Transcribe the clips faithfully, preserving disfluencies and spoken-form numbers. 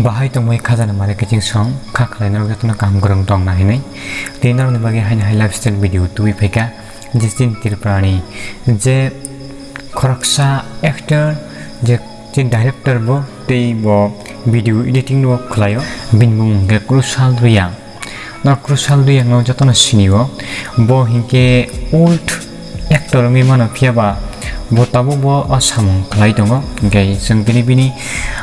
Bahai tongmai khajana mare kiching song kha khlai norok jotono kaham kwrwng tong na hinwi. Tei norokni bagwi haino hai lifestyle video tubui phaikha Justin Tripurani, je khoroksa actor, je, je director bo tei bo video editing bo khlaio. Bini bumung hwnkhe Kushal Reang. Norok Kushal Reang no jotono sinio. Bo hinkhe old actor wngwi mano, phiya ba bo tabuk bo o samung khlai tongo. Hinkhe chwng tini bini,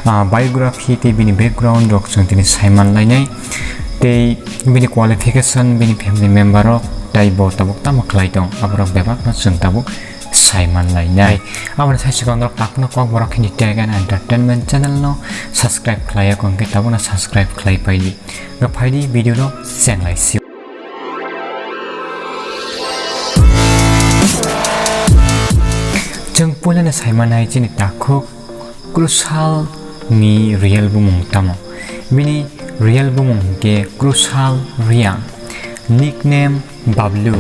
ah, biography tei bini background rok chwng tini saiman lainai. Tei bini qualification, bini family member rok, tei bo tabuk tamo khlai tong, aborok bebak no chwng tabuk saiman lainai. Aboni sai swkang norok takhwno Kokborok Hindi Tech and Entertainment channel no subscribe khlai ya, hwnkhe tabukno subscribe khlai pai di. Rok phai di video no cheng lai sio. Chwng puilano saimanai chini takhuk Kushal ni real bumung tamo. Bini real bumung hinkhe Kushal Reang, nickname Bablu.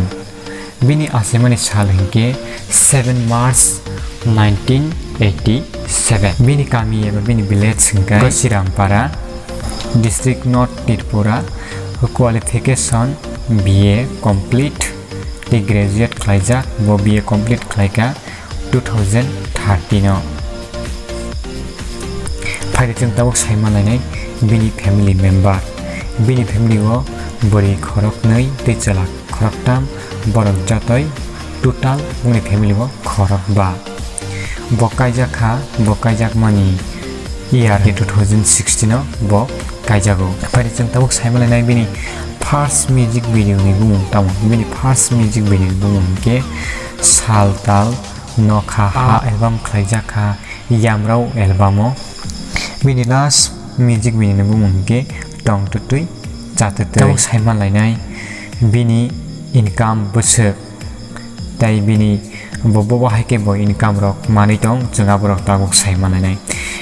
Bini achaimani sal hinkhe seven March nineteen eighty seven. Bini kami eba bini village hinkhe Gosirampara, district North Tripura. Qualification B A complete tei graduate khlaijak. Bo B A complete khlaikha two thousand thirteen o. Phaidi chwng tabuk saima lainai bini family member. Bini family o bwrwi khoroknwi tei chwla khoroktham, borok jotoi total bini family o khorokba. Bo kaijak kha, bo kaijakmani year khe two thousand sixteen o bo kaijago. Phaidi chwng tabuk saima lainai bini first music video ni bumung tamo. Bini first music video ni bumung hinkhe Sal Tal Nokha Ha album khlaijak kha, Yamrao album o. Bini last music video ni bumung hinkhe Tong Twtwi Cha Twtwi. Tabuk saima lainai bini income bwswk, tei bini bo, bo, bo hai khe bo income rok manwi tong, chwng aborok tabuk saima lainai.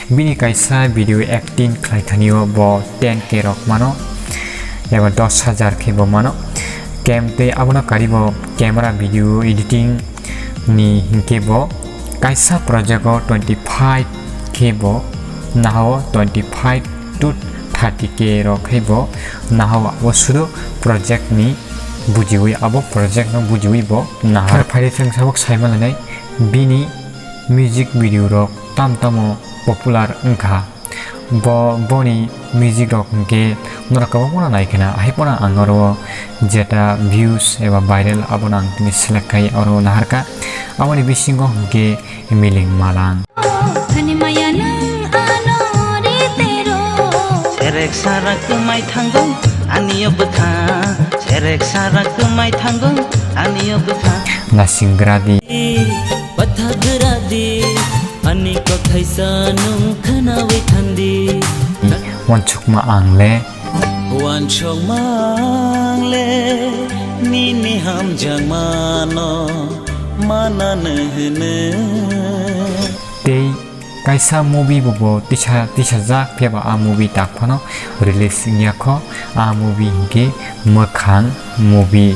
Bini kaisa video acting khlai thani o bo ten K rok mano, eba dos hajar khe bo mano. Kem tei abono kari bo camera video editing ni hinkhe bo kaisa project o twenty five khe bo naha o twenty five to thirty K rok khe bo naha o, abo sudu project ni bujiwi, abo project no bujiwi bo naha. Phar phaidi chwng tabuk saima lainai bini music video rok tam tamo popular wngkha. Bo, boni music rok hinkhe norok kwbangma no nai khna, ahai phano ang oro jeta views eba viral abono ang tini select khai oro naharkha. Aboni bisingo hinkhe Miling Malang. Hani maya nang ano ri tero. Serek sarak tumai thango ani o bwkha. Serek sarak tumai thango ani o bwkha. Nasing Gradi. Patha gradi ani kothai sa nung khanawi thandi. Wansukma ang le. Wansukma ang le nini hamjakma no. Mananw hwnwi. Tei kaisa movie bo, bo tisa, tisajak, phiya ba a movie tak phano release wngya kho. A movie hinkhe Mwkhang movie.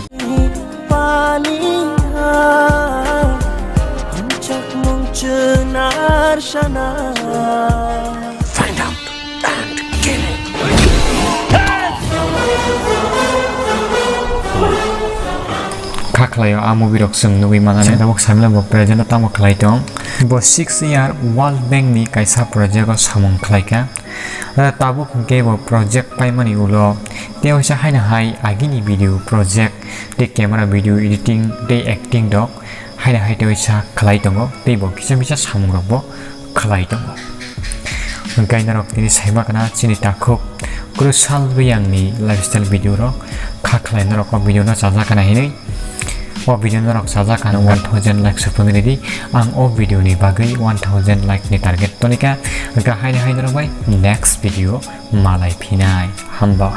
Paniha, hamjakmung chwng narsana. Find out and kill it. Kha khlaio a movie rok chwng nugwi mano. Tabuk saimano bo present o tamo khlai tong. Bo six year World Bank ni kaisa project o samung khlai kha. Tabuk hwnkhe bo project paimani ulo tei waisa haino hai agini video project tei camera video editing tei acting rok haino hai tei waisa khlai tongo tei bo kisa misa samung rok bo khlai tongo. Hwnkhe norok tini saima khna chini takhuk Kushal Reang ni lifestyle video rok kha khlai norok o video no chajak khna hinwi. O video norok chajak khna one thousand like supung ridi. Ang o video ni bagwi one thousand like ni target tonika. Hwnkhe haino hai norok bai next video malai phinai. Hambai.